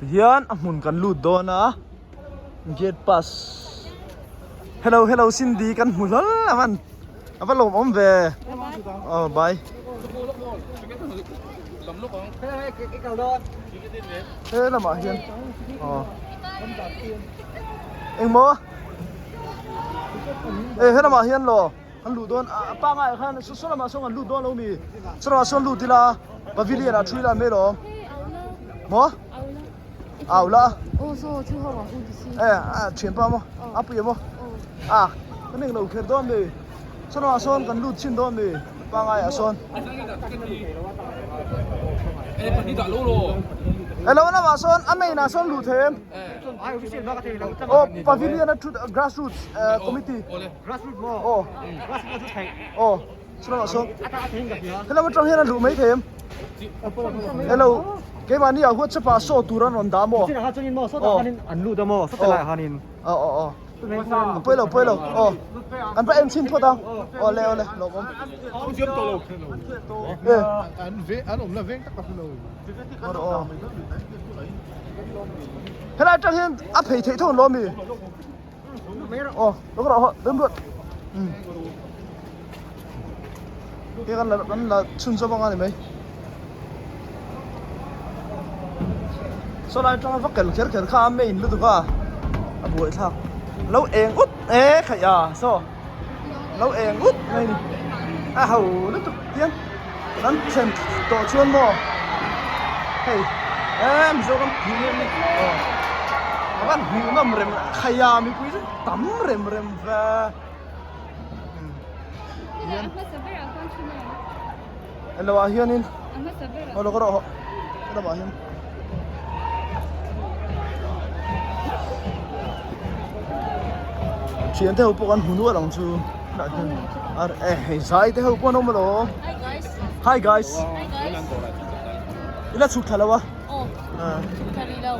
Tihian a hmun kan lut dawn a gate pass hello hello Cindy kan hmu hlawl a van a va lawmawm ve aw bye he lamah hian aw engmaw e he lamah hian law. Kan luh dawn a pangai khan saw lamah sawn kan lut dawn lo mi saw lamah sawn lut ila pavilion ah thu ila mai lawm maw au la e a thianpa maw a puia maw a kan englo kher dawn mi saw lamah sawn kan lut chhin dawn mi pangai ah sawn elo lamah sawn a main ah sawn luh thei em aw pavilion a thut grassroots committee. Grassroot maw? Aw. Grassroot a chu theih. Aw. Chulamah sawn. A ta a theihin ka hria. Hello atang hian a luh mai thei em? Hello. Keimahni ah WhatsApp ah saw tur an rawn dah maw? Chinah khan chuanin maw sawtah khanin an lut a maw sawta laiah khanin. Aw aw aw. A pawi lo pawi lo. Aw. Kan va en chhin phawt ang. Aw le aw le lawmawm. E. An ve an awm la veng tak ka hre lo. Aw. Helai atang hian a phei theih tho an lawm mi? Aw lo rawh hawh dam ruat um he kan la kan la chhun zawm anga ni mai saw lai atanga va kel kher kher kha a main lutuk a a buai thlak lo eng ut e khaih a saw lo eng ut mai ni a ho lutuk chiang kan thlen tawh chuan maw hei e Mizoram aw a van hmuh nawm rem khaia mipui chu tam rem rem ve elo ah hianin aw lo ka rawh hawh helamah hian. Thian te ho pawh kan hmu nual ang chu tunah hian ar e hei zai te ho pawh an awm alawm Hi guys. Hi guys. Hi guys. Ila chhuk thla lo a. Oh. Chhuk thla rih lo.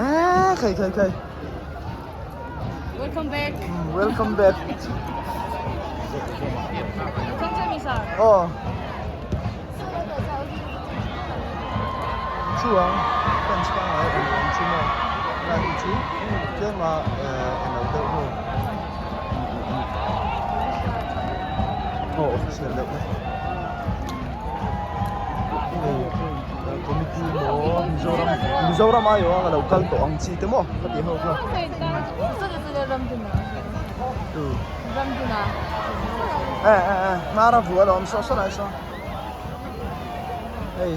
Eh khai khai khai. Welcome back. Welcome back. Oh. Chuang fans pangngai an awm thin a lai hi chu tlema ehh eng lo deuh ho aw official deuh te hei committee maw Mizoram Mizoram aiawh a lo kal tawh ang chi te maw ka tih ho kha eh eh eh hmara vuah alawm saw saw lai saw. Hei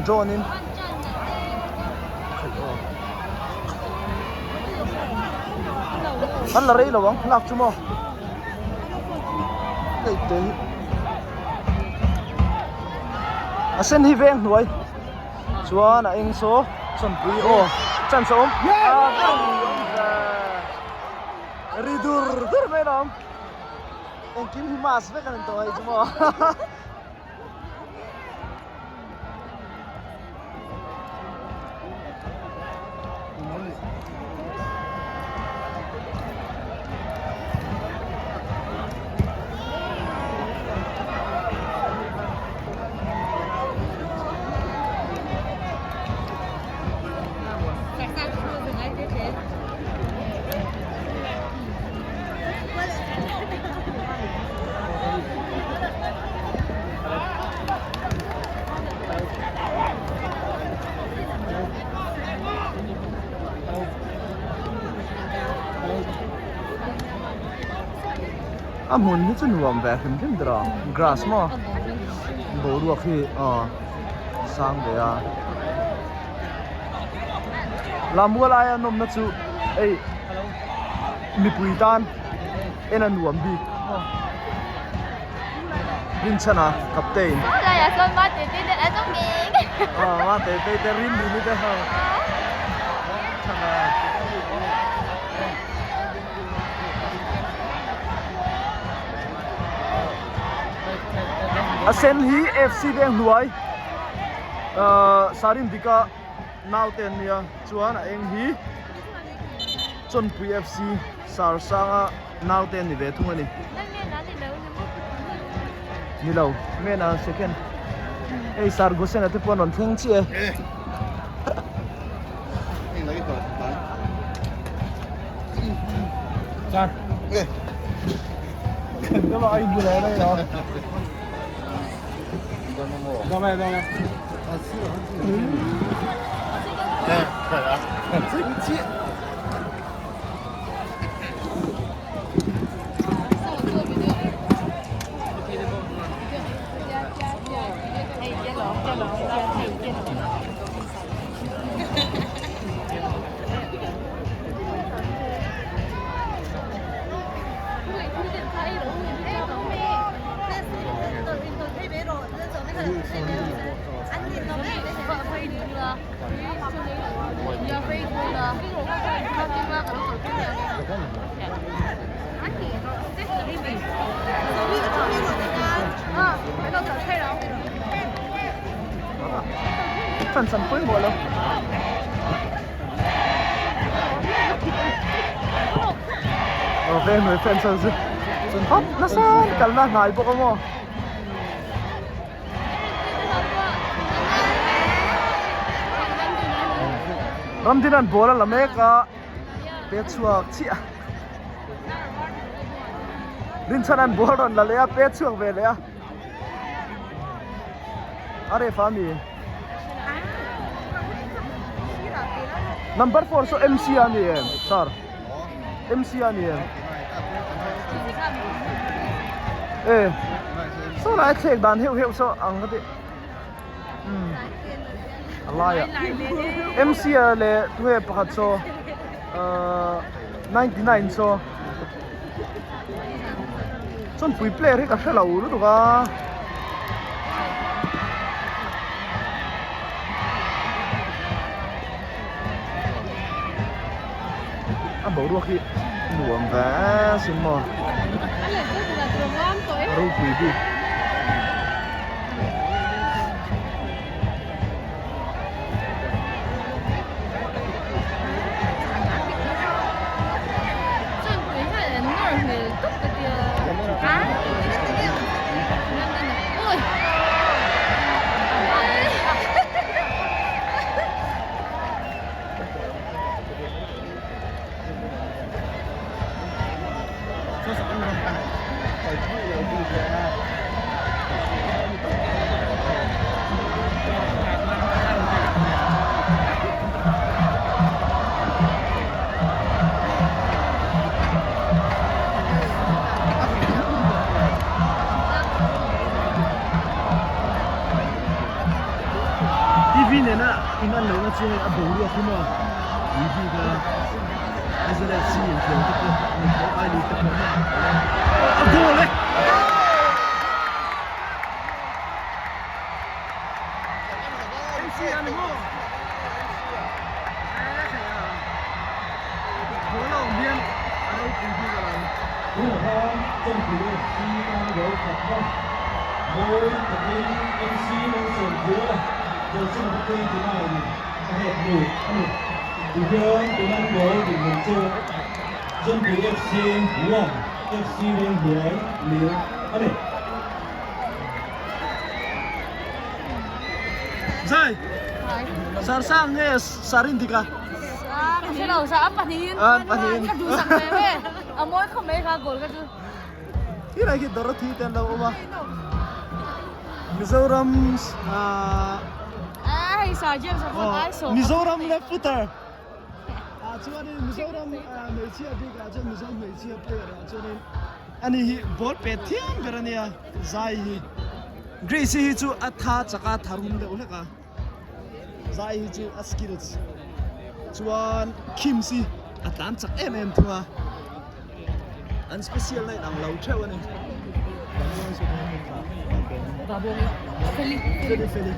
drone in an la rei lo ang lak chu maw hei te hi a sen hi veng hnuai chuan a eng saw chawnpui aw chance a awm ri dur dur mai alawm. Engkim hi mask vek an in tawh hei chu maw. A hmun hi chu nuam ve hrim hrim ber a grass maw boruak hi aw sang ve a lammual aia nawmna chu hei. Mipui tan en a nuam bik rinchhan a captain aw te te te rin rin te ho a sen hi FC veng hnuai ahh sarin dika naute an nia chuan a eng hi. Chawnpui FC Sarsanga naute a ni ve thung a ni. Ni lo, Mena second. Hei Sargosena te pawh an rawn thleng chiah e. Fans an pawimawh lo. Aw veng hnuai fans ho chu chuan hawp nasa kalna hnai bawk a maw. Ramdina'n ball a la mek a pe chhuak chiah a Rinchhana'n ball rawn la leh a pe chhuak ve leh a a ref a mi number 4 saw MC a ni em sir MC a ni em e saw lai thlek dan heuh heuh saw ang ka ti umm a laiah MC a leh tunge pakhat saw ahh 99 saw chuan pui player hi ka hre lo lutuk a. A boruak hi nuam ve sin maw ropui bik. TV nena in an lohna chu hei a boruak hi maw tui bik a Aizawl FC inkhel te pawh a ni tho I League te pawh a goal e. MC a ni maw? Ball a awm hian a ropui bik a lo. Tunah khan Chawnpui FC tan goal khat na mawi takin MC Malsawmzuala jersey number 29 in a het lut a ni. Tihian tunan goal dinhmun chu Chawnpui FC 1 FC Venghnuai nil a ni. Zai! Sarsang nge Sarin dik a? Ka hre lo, sa a pahnihin. A pahnihin. Ka duhsak ve ve. A mawi khawp mai kha goal kha chu. Tilai khi Dorothy te an lo awm a. Mizoram ah Ah hei Sir James a phone ai sawm. Mizoram left footer. Ah chuanin Mizoram hmeichhia bikah chuan Mizo hmeichhia player ah chuanin ani hi ball pet thiam ber ania zai hi. Grace hi chu a tha chak a tharum deuh hlek a. Zai hi chu a skills chuan Kim's hi a tlan chak em em thung a an special na inang lo theuh a ni. Feli Feli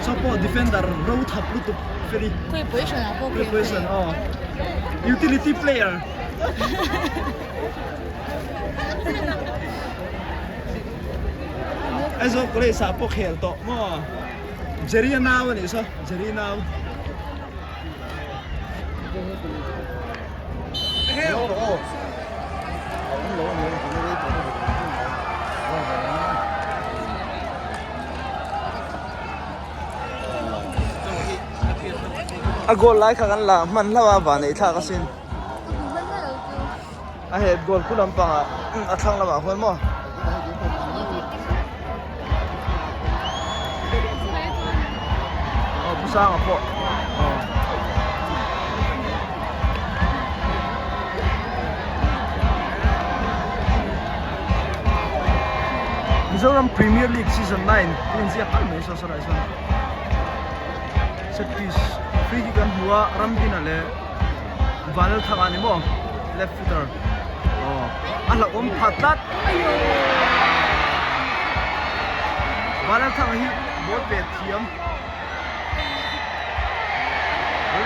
Saw pawh defender ro thap lutuk Feli Khawi position ah pawh Khawi position aw utility player. Aizawl college ah pawh khel tawh maw Jerry a nau a nih saw Jerry nau. A goal lai kha kan la hman hlauh a van ei thlak asin. A het goal khu lampangah a thlang lamah khuan maw. Aw Pu Sanga pawh aw. Mizoram Premier League Season 9 tih inziak kal mai saw saw lai sawn set piece free kick an hmu a Ramdina leh Vanlalthanga ni maw left footer aw a hlauhawm pha tlat Vanlalthanga hi ball pet thiam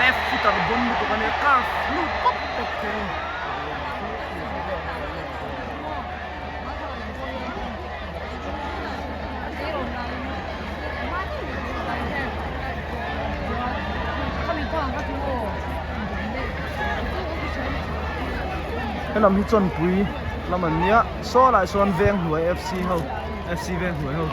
left footer bawm lutuk a nia curve lut pawp pawp thei a ni. Helam hi chawnpui lam an nia saw lai sawn Venghnuai FC ho FC Venghnuai ho.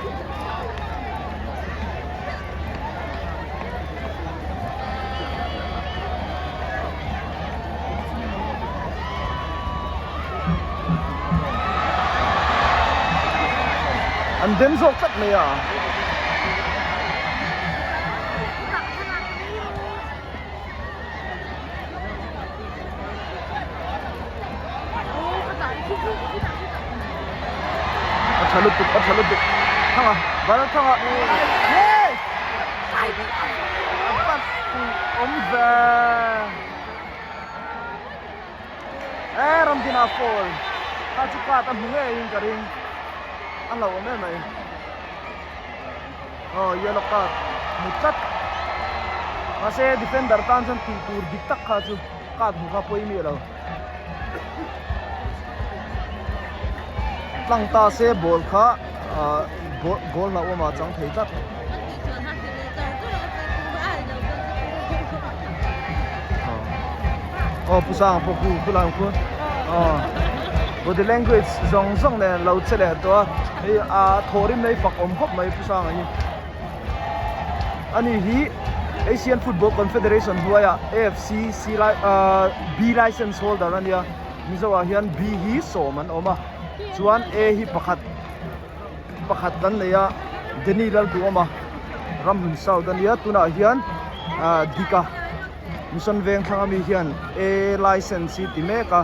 An den zawk tlat mai a. A tha lutuk a tha lutuk thanga bal thanga yes a bat awm ve e Ramdina fall kha chu card a hmu ngeiin ka ring a hlauhawm em mai. Aw yellow card hmu tlat mahse defender tan chuan tih tur dik tak kha chu card hmu kha pawi miah lo tlang ta se ball kha ah goal hlauhawm ah a chang thei tlat. Aw pu sang pawh khu khu lai khu aw body language zawng zawng nen lo che leh tawh a hei a thawhrim nei fak awm khawp mai pu sanga hi ani hi Asian Football Confederation hnuaiah AFC C lai ahh B license holder a nia Mizo ah hian B hi sawm an awm a chuan A hi pakhat. Pakhat kan nei a Danny Lalduhawma Ramhlun South a nia tunah hian ah Dika Mission Vengthlang ami hian A license hi ti mek a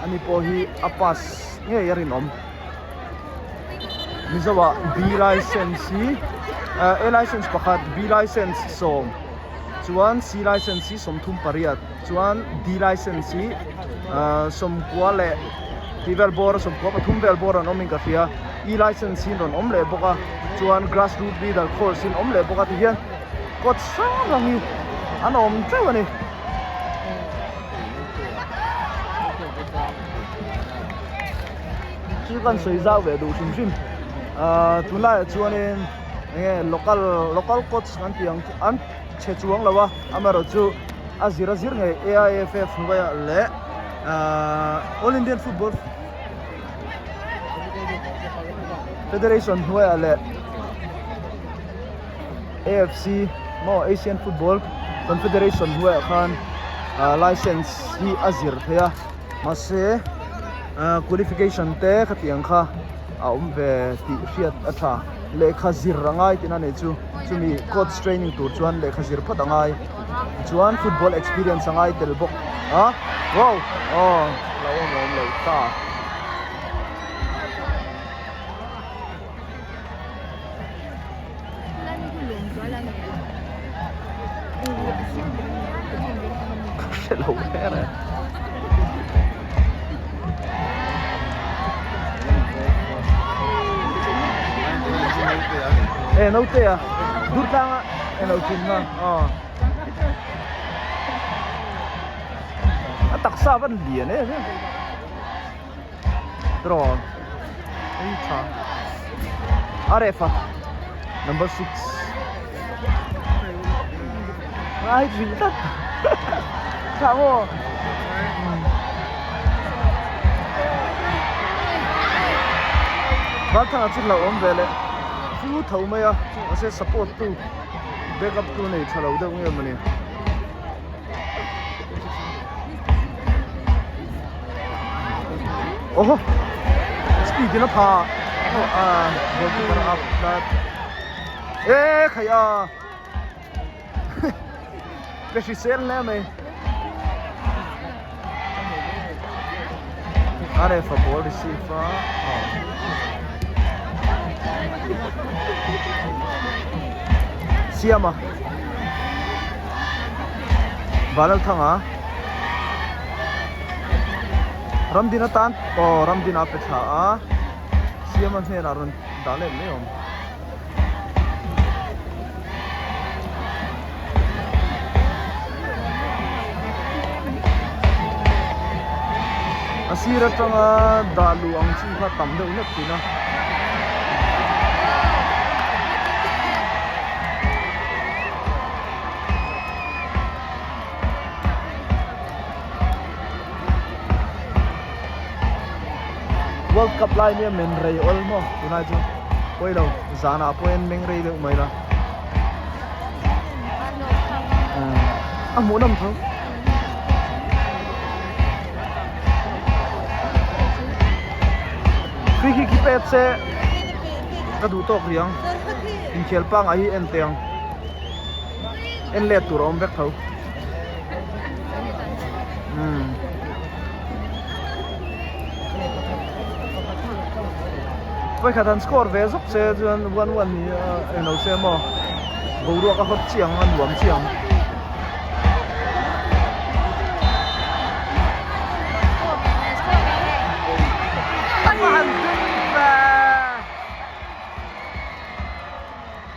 ani pawh hi a pass ngei a rinawm Mizo ah B license hi ah A license pakhat B license sawm chuan C license hi sawmthum pariat chuan D license hi ah sawmkua leh tih vel bawr a sawmkua pathum vel bawr an awm in ka hria E license hi an rawn awm leh bawk a chuan grass root leader course hi an awm leh bawk a tihian kawt hrang hrang hi an awm teuh a ni. Chu kan sawi zau ve duh hrim hrim ah tunlaiah chuanin eng nge local local coach kan tih ang chu an chhe chuang lo a amaherawhchu a zir a zir ngei AIFF hnuaiah leh ahh All Indian Football Federation hnuaiah leh AFC maw Asian Football Confederation hnuaiah khan ah license hi a zir thei a mahse ah qualification te khatiang kha a awm ve tih hriat a tha. Lehkha zir a ngai tihna nei chu chumi coach training tur chuan lehkha zir phawt a ngai chuan football experience a ngai tel bawk a wow aw lo awm awm lo ta. Ka hre lo ber e. E naute a dur tlanga e lo chin na aw a taksa van lian em em draw ei tha a ref a number 6 ai thin tak tha maw Balthanga chu hlauhawm ve leh chu tho mai a mahse support tu backup tu nei tha lo deuh nge mawni. Oho speed in a pha ah goalkeeper a up tlat e khai a ka hrisel hle mai a ref a ball receive a siama Vanlalthanga Ramdina tan aw Ramdina a pe thla a siama hnenah rawn dah let mai awm. A sir atanga dah luh ang chi kha tam deuh hlek thin a. World Cup lai nia men rei awl maw tunai chu pawi lo zanah pawh hian meng rei deuh mai la a hmuh nawm tho. Free kick hi pet se ka duh tawk riang inkhel pangai hi en teh ang en let tur a awm vek tho. Vawikhat han score ve zawk che chuan 1-1 hi englo se maw boruak a hawt chiang a nuam chiang.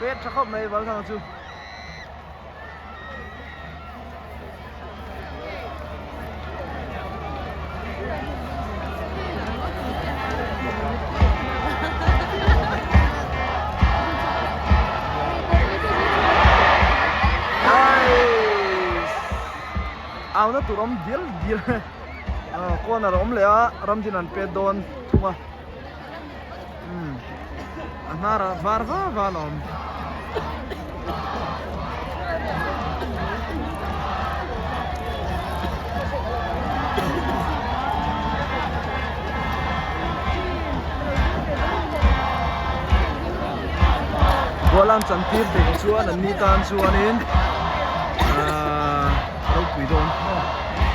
Pet tha khawp mai Valthanga chu. Auna tur awm dial dial corner a awm leh a ramdin an pet dawn thung a a hnar ah var va va a awm. Goal an chan tir theih chuan an ni tan chuanin ahh ropui dawn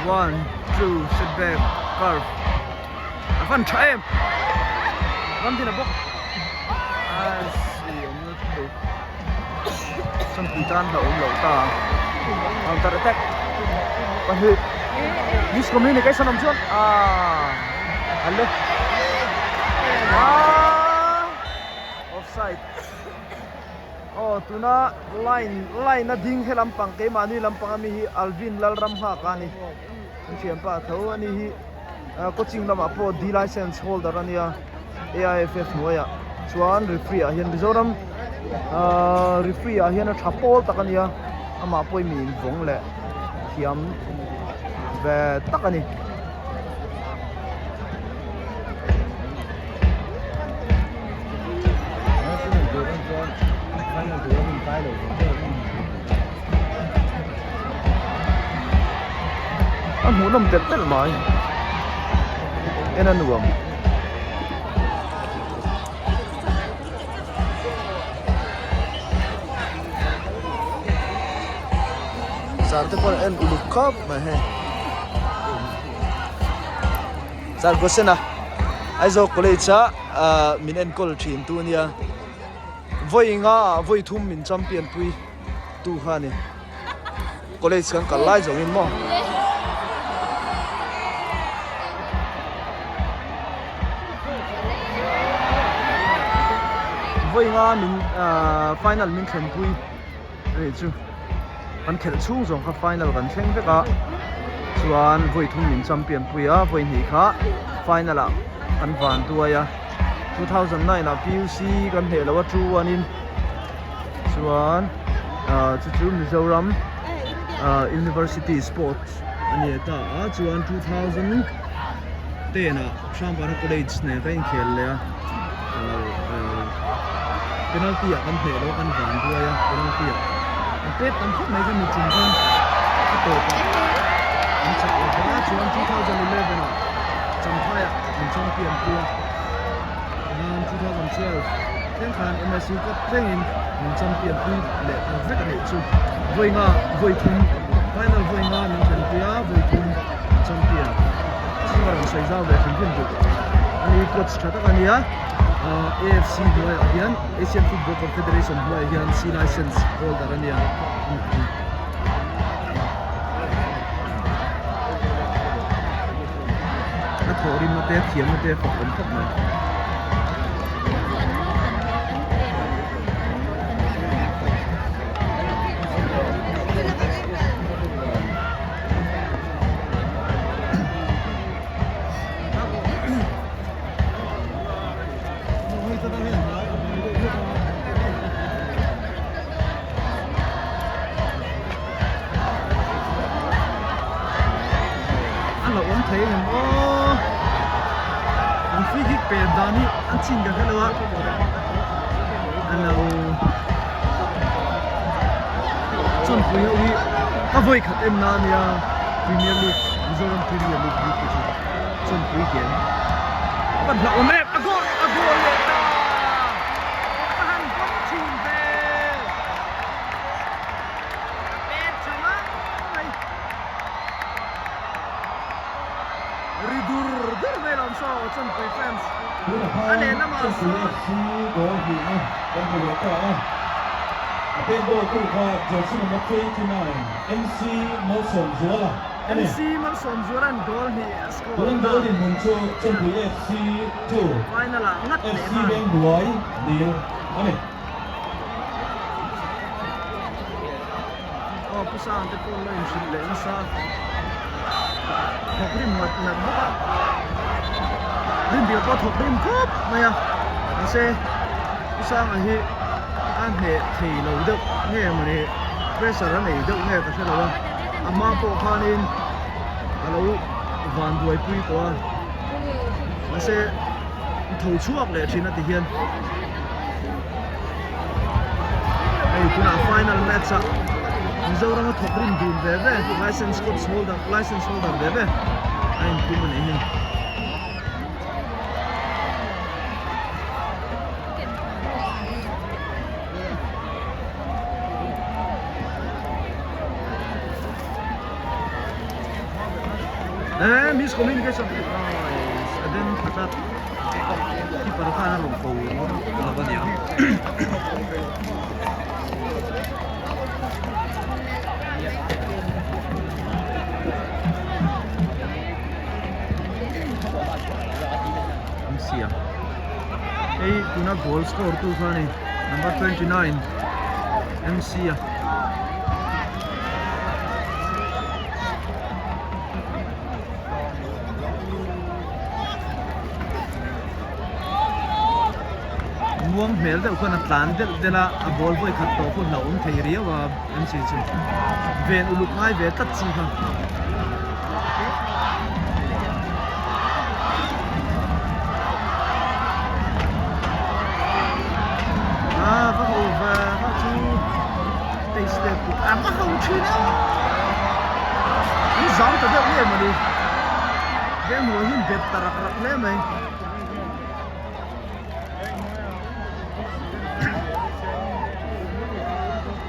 one two set back curve. A van tha em Ramdina bawk ai awm na chu Champui tan hlauh awm loh ta counter attack pahnih miscommunication awm chuan ah a le ah offside aw tuna line line a ding he lampang keimahni lampang ami hi Alvin Lalramnghaka a ni an thianpa tho a ni hi. Coaching lamah pawh D license holder a nia AIFF hnuaiah chuan referee ah hian Mizoram ahh referee ah hian a tha pawl tak a nia amah pawh hi mi invawng leh thiam ve tak a ni. A hmuhnawm telh telh mai en a nuam. Sar te pawh en uluk khawp mai hei Sar Gosena Aizawl college a ah min enkawl thin tu ania vawi nga ah vawi thum min champion pui. Tu kha a ni college kan kal lai zawngin maw vawi nga min ahh final min thlen pui a nih chu kan khelh chhung zawng kha final kan thleng vek a chuan vawi thum min champion pui a vawi hnih kha final ah kan van duai a 2009 ah PUC kan hneh loh a 2-1 in. Chuan ah chu chu Mizoram ah University Sports a ni ta a chuan 2010 ah Hrangvana College nen ka inkhel leh a alo ah penalty ah kan hneh lo a kan van ruai a penalty ah an pet tam khawp mai ka mi chung khan a tawp ah an chak lo va chuan 2011 ah. Champhaiah min champion pui a, tihian 2012 thleng khan MSU Cup thlengin min champion pui leh ta vek a nih chu. Vawi nga vawi thum final vawi nga min thlen pui a, vawi thum min champion. Chu a rawn sawi zau ve hrim hrim duh a ni, coach tha tak a nia. AFC hnuaiah hian Asian Football Confederation hnuaiah hian C license holder a nia. A thawh rimna te a thiamna te a fak awm khawp mai. A lo awm thei em aw an free kick pe dan hi a chin ka hrelo a a lo chawnpui ho hi a vawi khat en na ania Premier League Mizoram Premier League hi chu chawnpui game a hlauhawm em a goal a goal leh ta a han bawm thin ve. Pet tha mai mai. Ri dur dur mai lo saw Chawnpui fans a lehlam ah sawn. FC goal hlihna kan hmu leh ta a. A pek goal tu kha jersey number 29 MC Malsawmzuala a ni. MC Malsawmzuala'n goal hnih a score Tunan ta. goal dinhmun chu Chawnpui FC 2 Final ah ngat leh FC nghal. Vengbuai nil a ni. Aw pu Sang te pawh la inhrilh leh nasa thawk rim ngat ngat bawk a Rinbia pawh thawk rim khawp mai a mahse pu Sanga hi a hneh thei lo deuh nge mawni pressure a nei deuh nge ka hre lo a a hma pawh khanin a lo van buaipui tawh a mahse tho chhuak leh thin a ti hian. Hei tunah final match ah Mizoram a thawk rim dun ve ve license coach holder license holder ve ve a intum a nih hi. Eh miscommunication a den tha tlat. Keeper khan a rawn ko lo a nia. Sia. Hei tuna goal score tu kha ni number 29 MC a. Muang hmel deuh khan a tlan delh delh a, a ball vawi khat tawh pawh hlauhawm thei riau a MC chu ven uluk ngai ve tlat chi kha. A va ho ve va chu taste leh puk a va ho thin a an zam ta deuh nge mawni. Veng hmuh hi bet ta rak rak hle mai.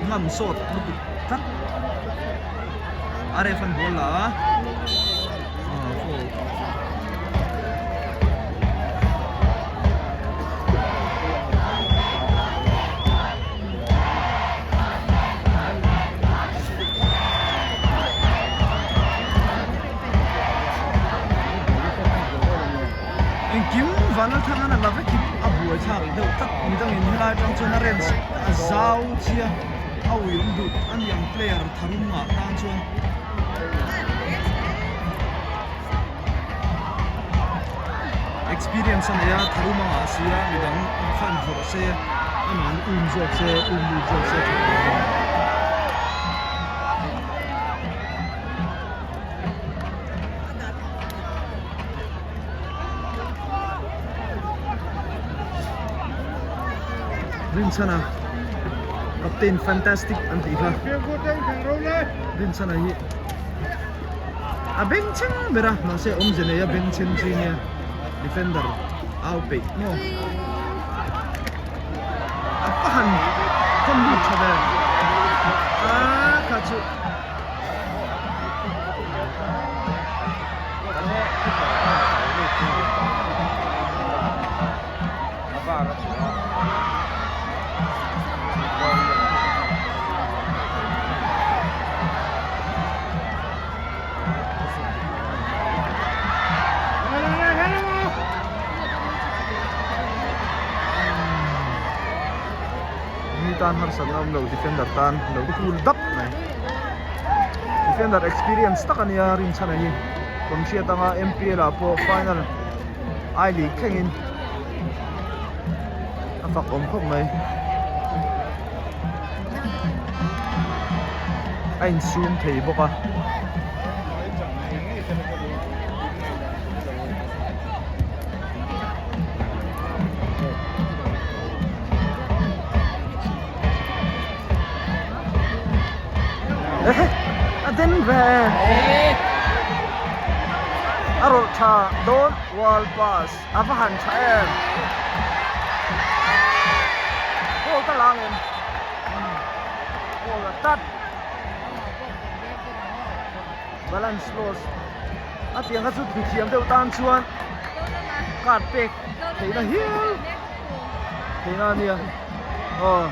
Ngam sawt lutuk tlat. Aref an ball la a. Ah, foul. Engkim Vanlalthang an a la vekin a buai thlak deuh tlat midangin helai atang chuan a range a zau chhia a ui awm duh a ni ang player tharum ngah tan chuan. Experience a nei a tharum a ngah si a midang khan vawrh se amah an um zawk se um lut zawk se tha tur a ni. Rinchhana Captain Fantastic an tih kha Rinchhana hi A bengchheng ber a mahse awmze nei a bengchheng chi nia defender au peih maw a va han hawn lut tha ve a kha chu. Mi tan harsatna awm lo defender tan lo cool dap mai defender experience tak ania rinchhan a hi tawnhriat anga M_P_L ah pawh final I league thlengin a fak awm khawp mai a insum thei bawk a. A den ve a rawlh tha dawn wall pass a va han tha em ball ta lang em ball a tat balance loss a tiang kha chu thu thiam deuh tan chuan card pek theihna hial theihna a nia aw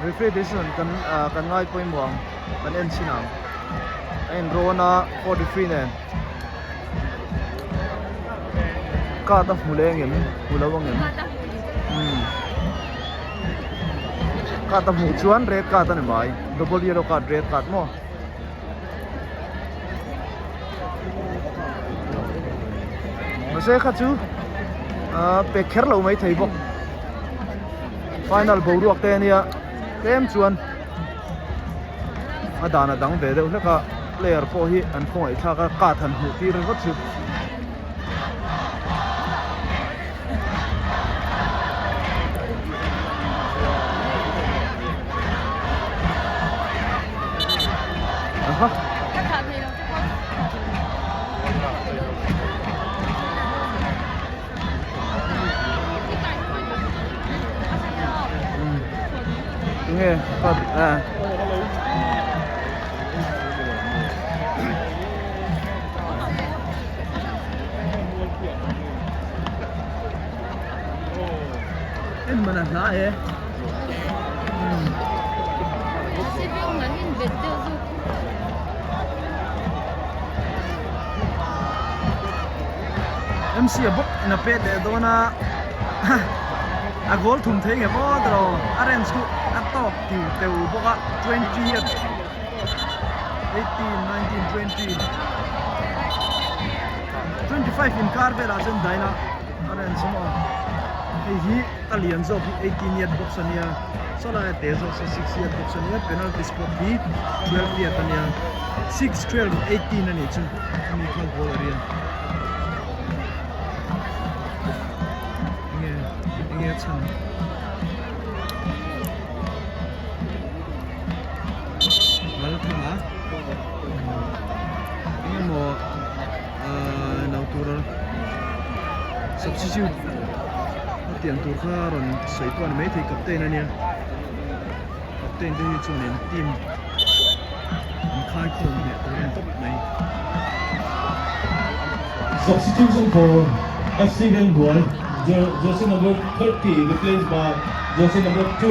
referee decision kan ah kan ngai pawimawh ang kan en chhin ang a inrawn a 43 nen card a hmu leh ang em hmu lo ang em umm card a hmuh chuan red card a ni mai double yellow card red card maw. Mahse kha chu ahh pe kher lo mai thei bawk final boruak te ania tlem chuan a dan a dang ve deuh hlek a player pawh hi an khawngaih thlak a card han hmuh tir ringawt chu. Aha. Tunge ka a. En man a hla e. MC a bawk in a pet leh dawn a a goal thum thei nge maw ta lo a range chu a tawk tiu teu bawk a 20 18 19 20 25 inkar velah chuan daina a range maw hei hi a lian zawk hi 18 yard box ania saw laia te zawk saw 6 yard box ania penalty spot hi 12 yard ania 6 12 18 anih chu ami kha goal area enge enge a chhan Lalthanga engemaw ahh lo tur substitute a tiang tur kha a rawn sawi pawh a ni maithei captain a nia captain te hi chuanin team an khai khawm hneh tur a ni tawp mai. Substitution for FC Venghnuai jersey number 30 replaced by jersey number 2.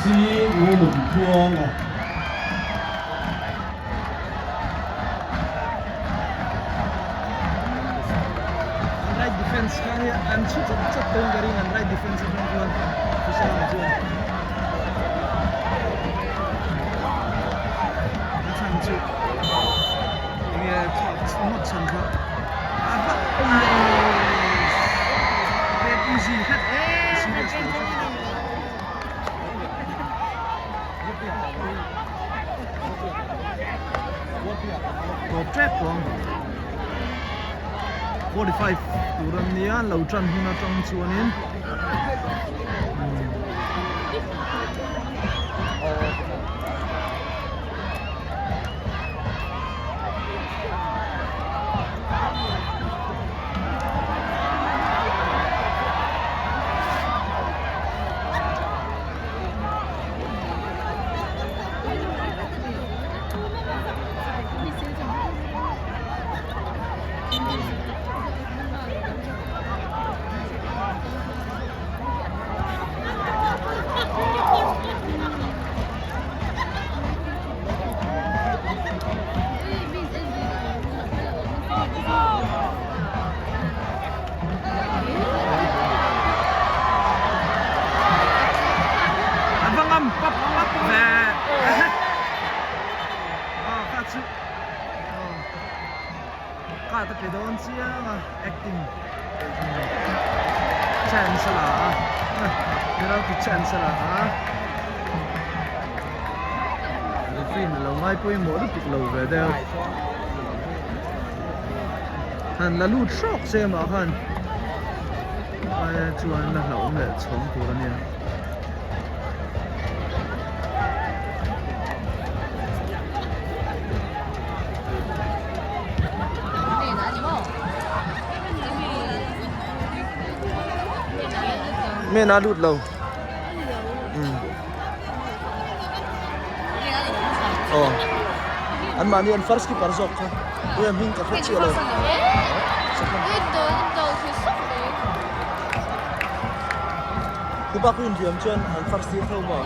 Si Ngulum Tluanga. An right defense kha hi an chhu chawt chawt dawn ka ring an right defense atang chuan Hussain-a chuan a chhan chu enge thawh ngawt chhan kha a va awm lo pet easy hret serious lo hret. Tawp tep tawh ang 45 tur an nia lo tan hun atang chuanin card a pe dawn chiang a acting chance a la a penalty chance a la a referee in a lo ngai pawimawh lutuk lo ve deuh han la lut hrawk che mah khan aia chuan la hlauhawm leh chhawng tur a nia. Men a lut lo aw an mahni an first keeper zawk kha ui a hming ka hre chiah lo Tupa khu inhliam chuan an first tir tho maw?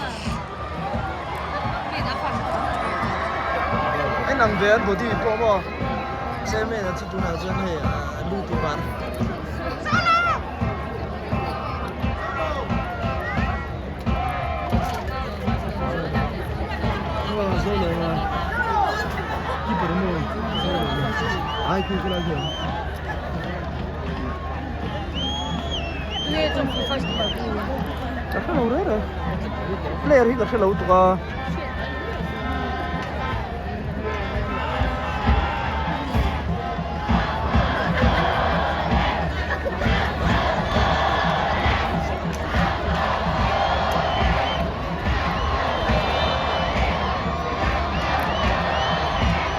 En ang ve an body pawh maw? Chairman a chu tunah chuan hei a lu ti var. Zo lo a keeper maw? Zo lo ai khu khu lai hian. Ka hre lo reng reng player hi ka hre lo tuk a.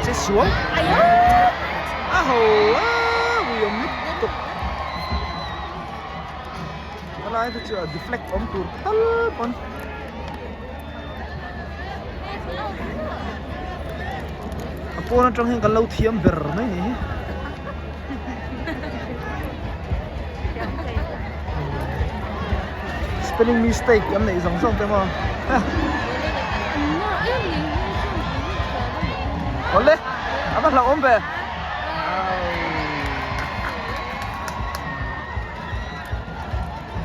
Che sual a ho a ui awm lutuk a lai te chu a deflect awm tur tal pawn a pawn atang hian kan lo thiam ber mai ni hi. Spelling mistake an neih zawng zawng te maw Awle a va hlauhawm ve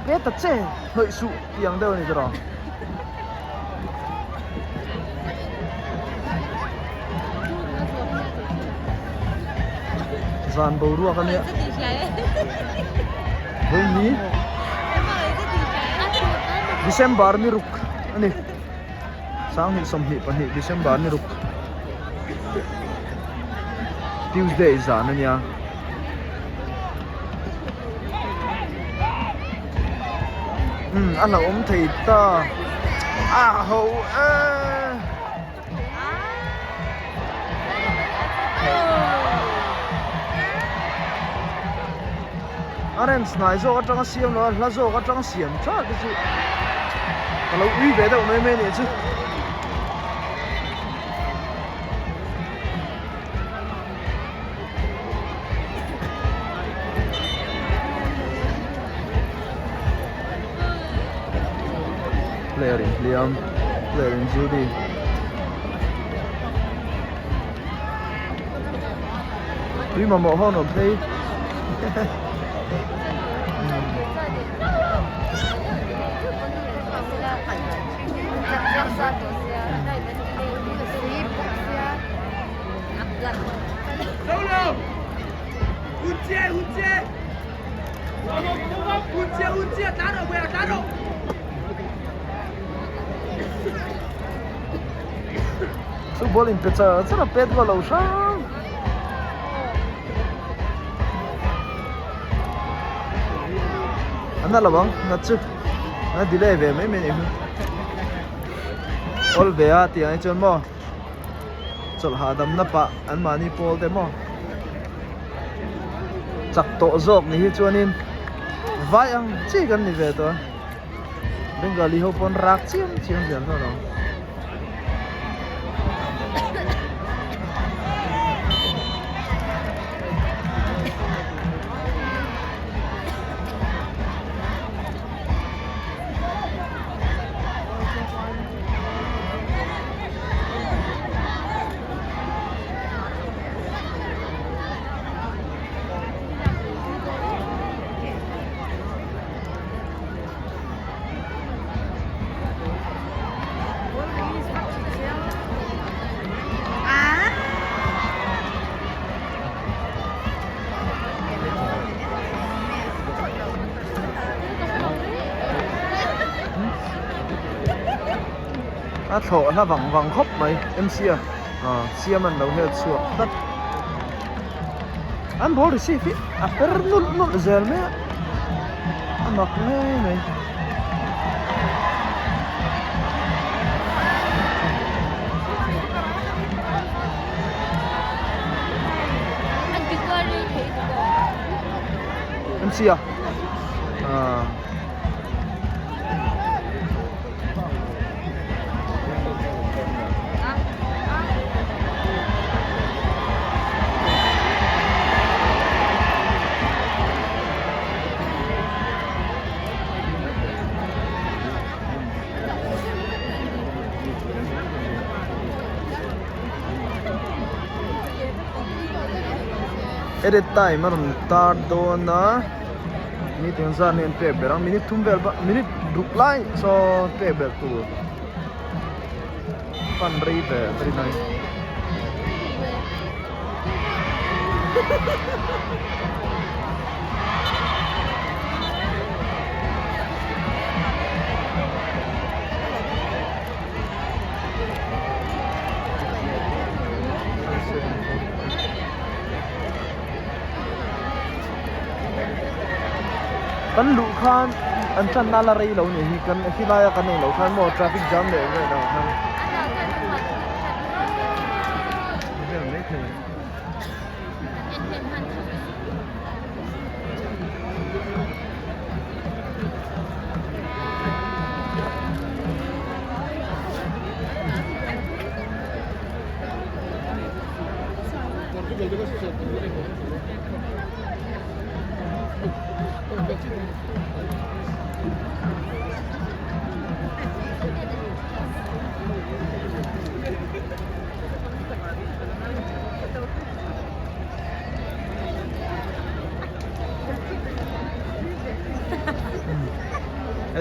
Pe ta che hnawih suh tih ang deuh a ni tawh Zan boruak a nia Vawiini December ni ruk a ni Sanghnih 22 December ni ruk Tuesday zan a nia. Umm a hlauhawm thei ta a ho e. A rem hnai zawk atanga siam lo a hla zawk atanga siam tha te chu ka lo ui ve deuh mai mai a nih chu. Player in hliam player in Judy tui mamawh ho an awm phei Chu ball in pe char char a pet va lo hrang. An na lo ang na chu a delay ve mai mai a nih hi. Awl ve a tih ang hi chuan maw chawlh hahdamna pah an mahni pawl te maw chak tawh zawk ni hi chuanin vai ang chi kan ni ve tawh a Bengali ho pawn rak chiam chiam zel dawn ang. A thlawh hla vang vang khawp mai MC a siam an lo hel chhuak tlat. An ball receive hi a per nulh nulh zel mai a, a mak ngei mai. MC a ah. Edit time a rawn tar dawn a. Minute eng zat nge an pek ber ang minute thum vel bak minute ruk lai saw pek ber tur fan rei ve very nice. Kan luh khan an channa la rei lo nih hi kan helai a kan eng loh khan maw traffic jam leh vel ah khan vel mai thei.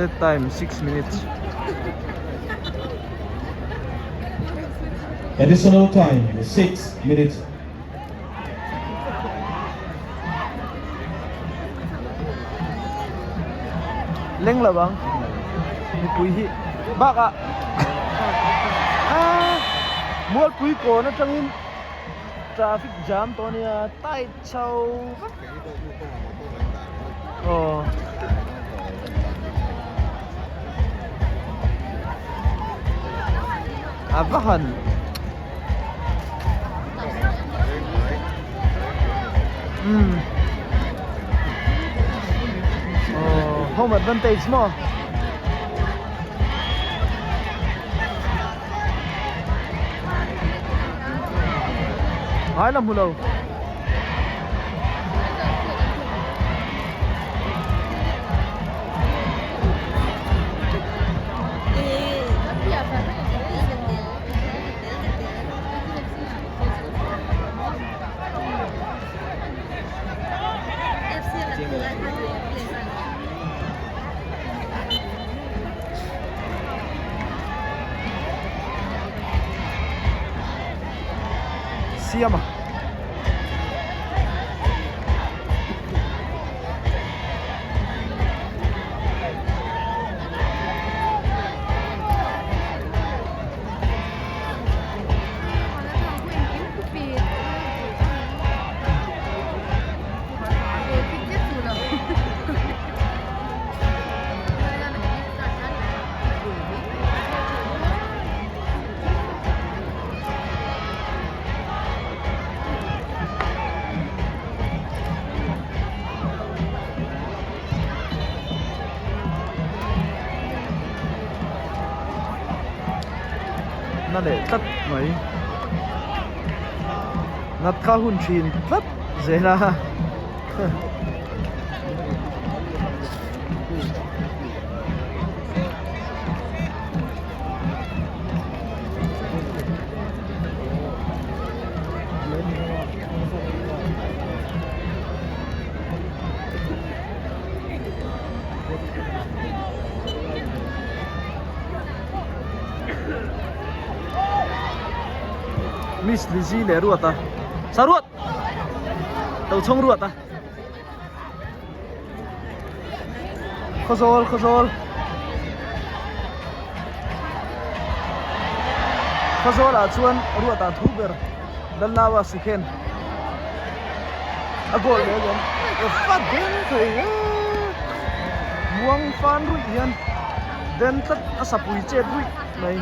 At time 6 minutes. Additional time 6 minutes. Leng lo ang mipui hi bakah ah mualpui kawn atangin traffic jam tawh a nia tight chho vek aw. A va han. Umm oh home advantage maw ngai la hmu lo. Siam a. Na leh tlat mai nat kha hun thin tlat zel a. Miss Lizzy leh Ruata sa Ruat Tochhawng Ruata Khawzawl Khawzawl. Khawzawlah chuan ruatah thu ber Lalnaua Sikhen a goal leh alawm va den thei e muang fan ruih hian den tlat a sapui chet ruih mai.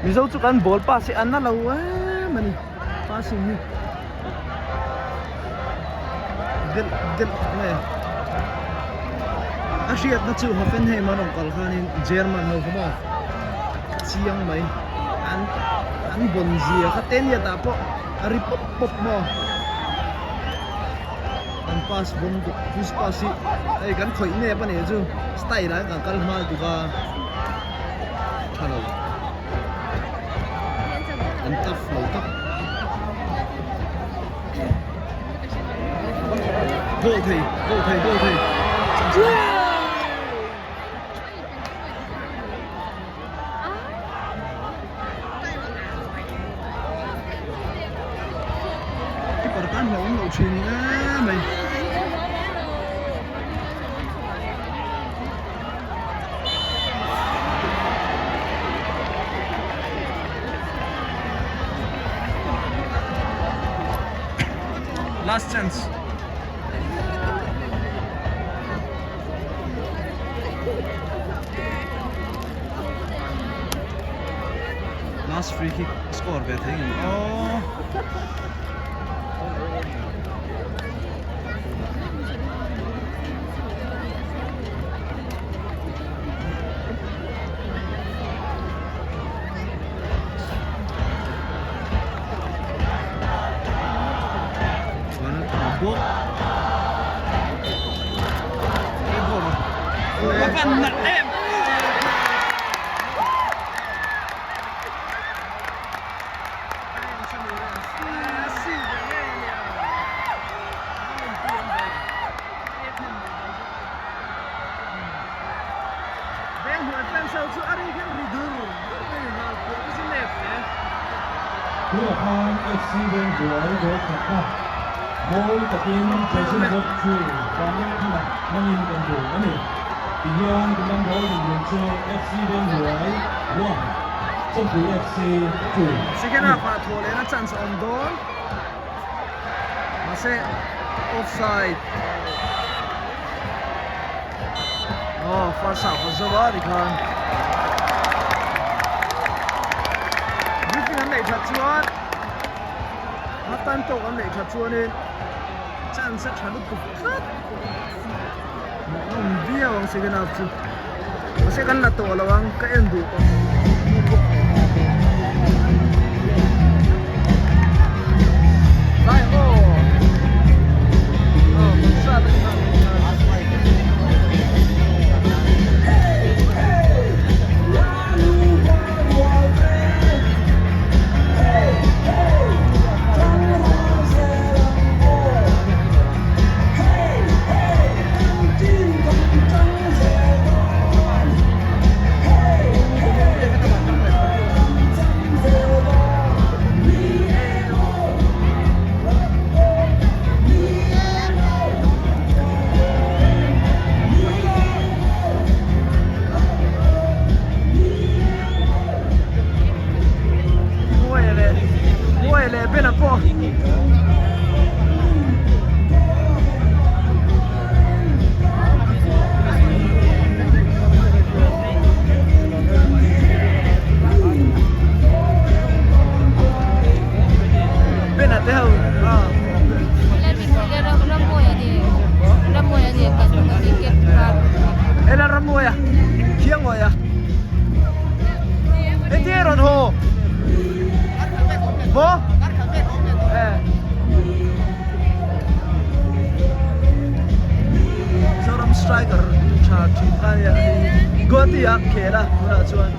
Mizo chu kan ball pass hi an na lo em a ni passing hi delh delh nge a hriatna chu Hoffenheim an rawn kal khanin German ho kha maw chiang mai an an bawn zia kha teniat ah pawh a ri pawp pawp maw. Kan pass bawm duh fish pass hi hei kan khawih nep a nih chu style ah hian kan kal hma tuk a tha lo an tough lo tak goal thei goal thei goal thei. Keeper tan hlauh awm loh thin e mai. Last chance. Last free kick score ve thei ngei aw. Tunah khan FC Vengbuai goal khatna mawi takin Jason Bawk chu Vanlal Thana hmangin kan hmu a ni. Tihian kan goal dinhmun chu FC Vengbuai 1, Champui FC 2 a ni. Second half ah thawh lehna chance a awm dawn. Mahse offside. Aw first half a zo a tikhan briefing an neih that chuan half time talk an neih that chuanin chance a tha lutuk tlat hmuhnawm viau ang second half chu mahse kan la tawh lo ang ka en duh tawh. Lai aw aw concert a ni nghal. Engtin nge rawn haw? Maw? Eh. Zoram striker tha thin kha nia hei hi Guwahati ah khel a tunah chuan.